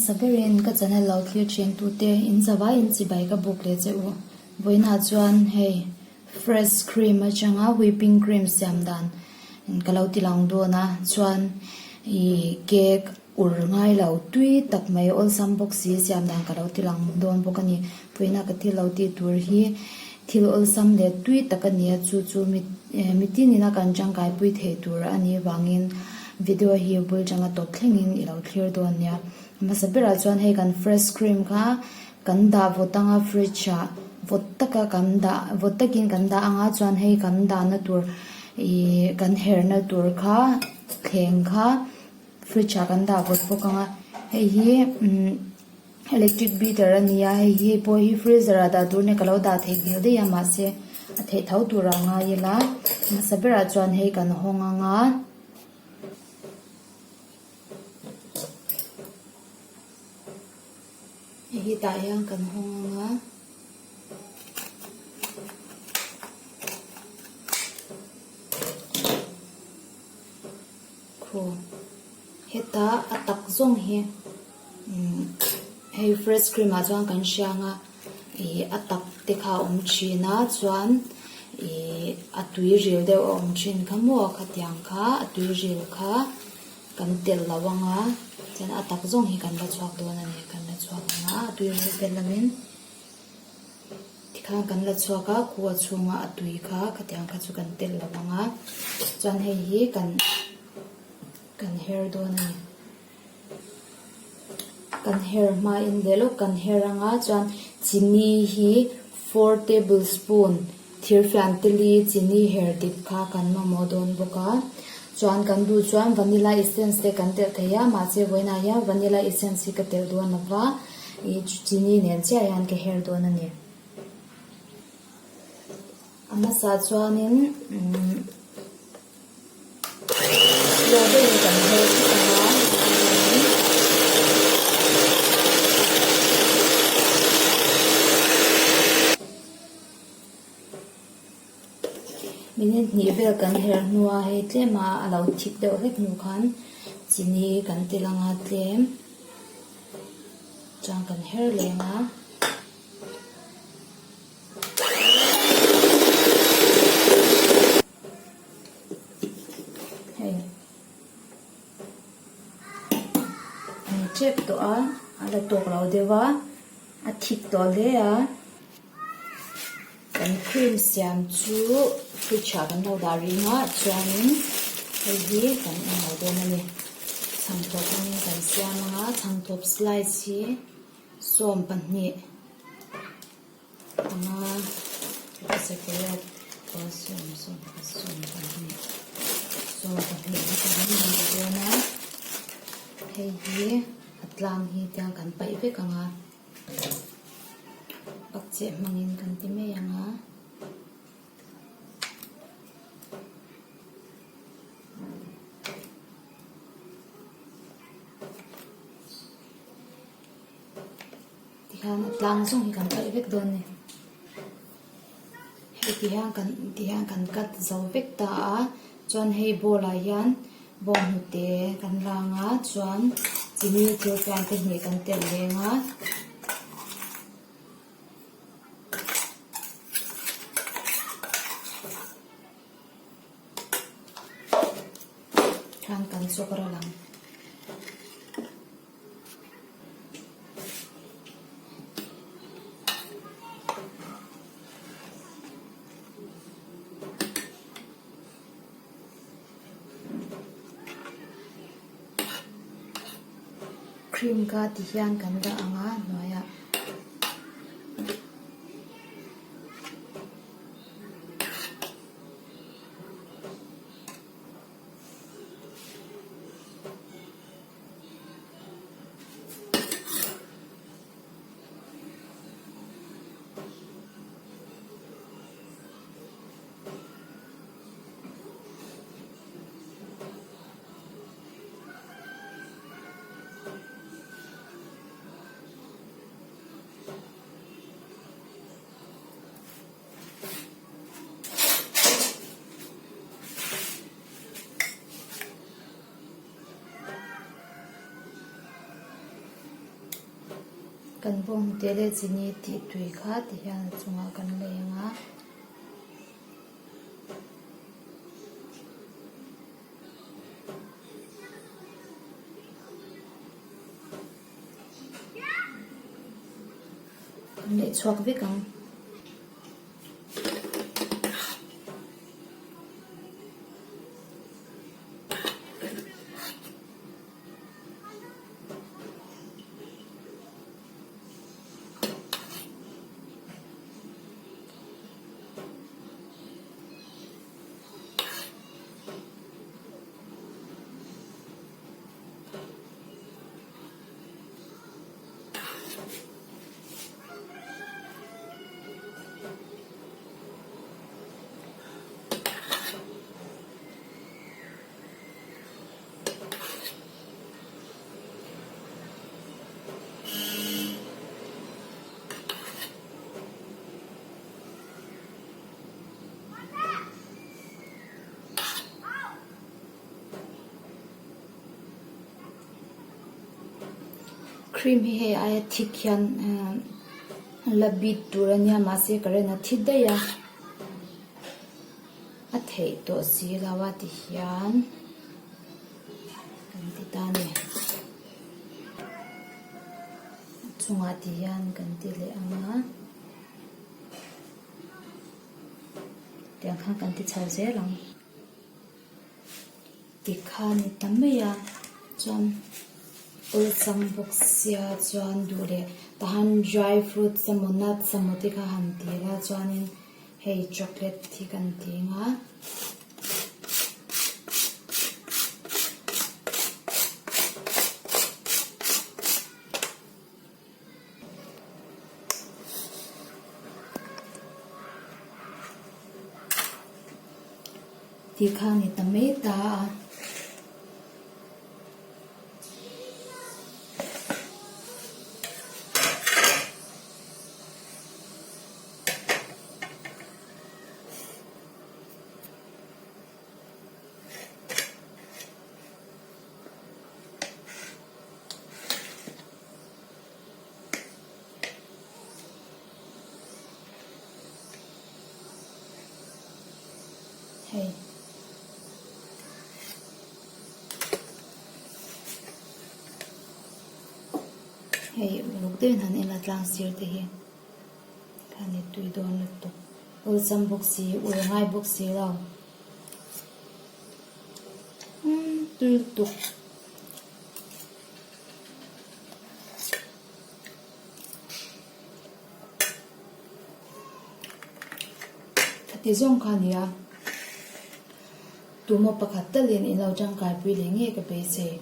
hmasa berin ka channel lo thlir thin tute in zavai in chibai ka buk leh che u. Vawiinah chuan hei fresh cream atanga whipping cream siam dan ka lo ti lang dawn a, chuan ih cake ur ngai lo tui tak mai awlsam bawk si siam dan ka lo ti lang dawn bawk a ni. Vawiinah ka thil lo tih tur hi thil awlsam leh tui tak a ni a, chu chu mi mitinin a kan tangkai pui theih tur a nih vangin video hi bul tanga tawp thlengin i lo thlir dawn nia. Hmasa berah chuan hei kan fresh cream kha kan dah vawt anga fridge ah vawt taka kan dah vawt takin kan dah anga chuan hei kan dahna tur ihh kan herna tur kha thleng kha fridge ah kan dah vawt bawk anga hei hi umm. Electric beater a nia hei hi pawh hi freezer ah dah tur nia ka lo dah theih hmel daih a mahse a theih tho tur ah ngai ila hmasa berah chuan hei kan hawng ang a. Hei hi tah hian kan hawng ang a. Khu heta a tak zawng hi. Hei fresh cream ah chuan kan hria ang a ih a tak te kha a awm thin a chuan ih a tui ril deuh a awm thin kha maw khatiang kha a tui ril kha kan telh lo ang a chuan a tak zawng hi kan la chhuak dawn a ni kan la chhuak ang a a tui ril tel lovin tikhan kan la chhuak a khu a chhunga a tui kha khatiang kha chu kan telh lo ang a chuan hei hi kan kan her dawn a ni. Kan her hmain leh lawk kan her anga chuan chini hi four tablespoon thirfian teli chini her dip kha kan mamawh dawn bawk a chuan kan duh chuan vanilla essence te kan telh thei a mahse vawiinah hian vanilla essence hi ka telh dawn lova ih chini nen chiah hian ka her dawn a ni. A hmasa chuanin umm. Slow deuhin kan her phawt ang a, minute hnih vel kan her hnua hei tlem a a lo thik deuh hlek hnu khan chini kan ti lang a tlem chuan kan her leng a. Hei an tep tawh a a la tawk lo deuh a a thik tawh hle a kan cream siam chu fridge ah kan lo dah rih a chuanin hei hi kan en lo dawn a ni chhangthawp in kan siam ang a chhangthawp slice hi 12. Panga secret aw 12 12 hi kan han ti dawn a hei hi a tlang hi tiang kan paih vek ang a pakcheh hmangin kan ti mai ang a. Tikhian a tlang zawng hi kan paih vek dawn a ni. Hei ti hian kan ti hian kan cut zo vek ta a chuan hei bowl ah hian bawnghnute kan rang a chuan chini thil fian te hnih kan telh leng a. Khan kan chawk ral ang. Cream kha ti hian kan dah ang a hnuaiah. Kan bawnghnute leh chini tih tui kha ti hian a chungah kan lei ang a. Kan leh chhuak vek ang. Cream hi hei aia thik hian la bit tur a nia mahse current a thi daih a a theih tawh si lo a ti hian kan ti ta a ni a chungah ti hian kan ti leh ang a. Tiang khan kan ti chho zel ang. Tikha ni ta mai a chuan awlsam bawk sia chuan duh leh tahan dry fruits emaw nuts emaw te kha han ti la chuanin hei chocolate hi kan ti ang a. Tih kha a ni ta mai ta a. Hei. Hei uluk deuhin han en a tlang sir te hi khan i tui dawn lutuk awlsam bawk si ur ngai bawk si lo umm tui lutuk. Khati zawng kha a nia, tumaw pakhat talin in lo tangkaipui leh ngei ka beisei.